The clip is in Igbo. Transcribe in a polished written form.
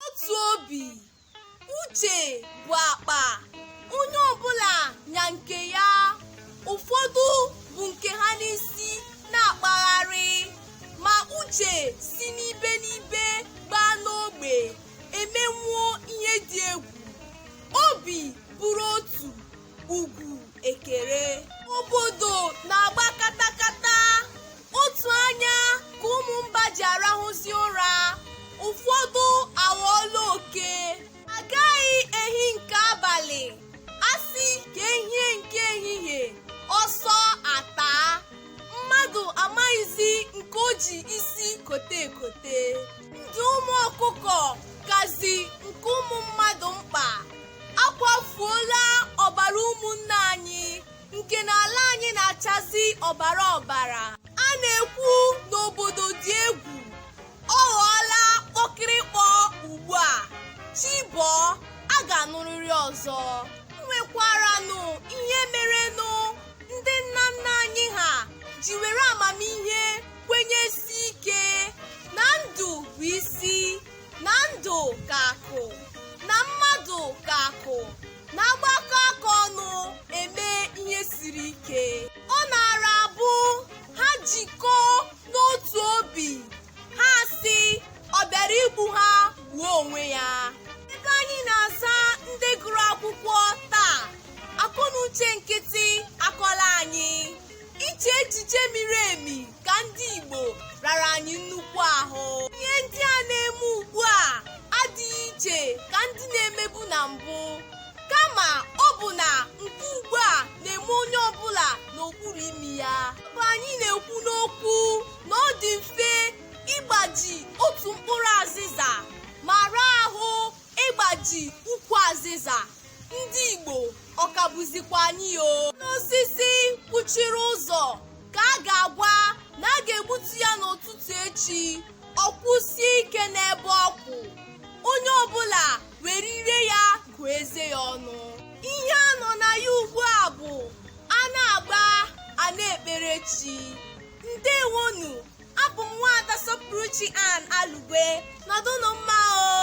Otu obi, uche bụ akpa, onye ọbụla nya nke ya. Ụfọdụ bu nke ha n'isi na-akpagharị, ma uche si n'ibe n'ibe gbaa n'ogbe emenwuo ihe dị egwu. Obi bụrụ otu, ugwu ekere. Obodo na-agba katakata, otu anya ka ụmụ mba ji arahụzi ụra, ụfọdụ aghọọla oke. Agaghị ehi nke abalị, a sị ka ehie nke ehihie, ọsọ ataa. Mmadụ amaghịzi nke o ji isi kote ekote. Ndụ ụmụ ọkụkọ kazi nke ụmụ mmadụ mkpa. Akwafuola ọbara ụmụnne anyị nke na ala anyị na-achazi ọbara ọbara. A na-ekwu na obodo dị egwu, ọ ghọọla kpọkịrịkpọ ugbu a. Chi bọọ, a ga-anụrịrị ọzọ. Nwekwaranụ ihe merenụ ndị nna nna anyị ha ji were amamihe kwenyesi ike na ndụ bụ isi, na ndụ ka akụ, na mmadụ ka akụ, na agbakọ aka ọnụ eme ihe siri ike. Ọ naara abụ ha jikọọ n'otu obi, ha sị ọ bịara igbu ha gbuo onwe ya. Ebe anyị na-aza ndị gụrụ akwụkwọ taa, akọnuche nkịtị akọla anyị. Iche echiche miri emi ka ndị Igbo rara anyị nnukwu ahụ. Ihe ndị a na-eme ugbu a adịghị iche ka ndị na-emebu na mbụ, kama ọ bụ na nke ugbu a na-eme onye ọbụla n'okpuru imi ya. Ọ bụ anyị na-ekwu n'okwu na ọ dị mfe ịgbaji otu mkpụrụ azịza ma raa ahụ ịgbaji ukwu azịza. Ndị Igbo, ọ ka bụzikwa anyị o. N'osisi kwuchiri ụzọ ka a ga-agwa na a ga-egbutu ya n'ụtụtụ echi, ọ kwụsie ike n'ebe ọ kwụ. Onye ọbụla were ire ya gụọ eze ya ọnụ. Ihe a nọ na ya ugbu a bụ a na-agba a na-ekpere chi. Ndewonu, abụ m nwaada Sọpụrụchi Ann Alugwe. Nọdụnụ mma o.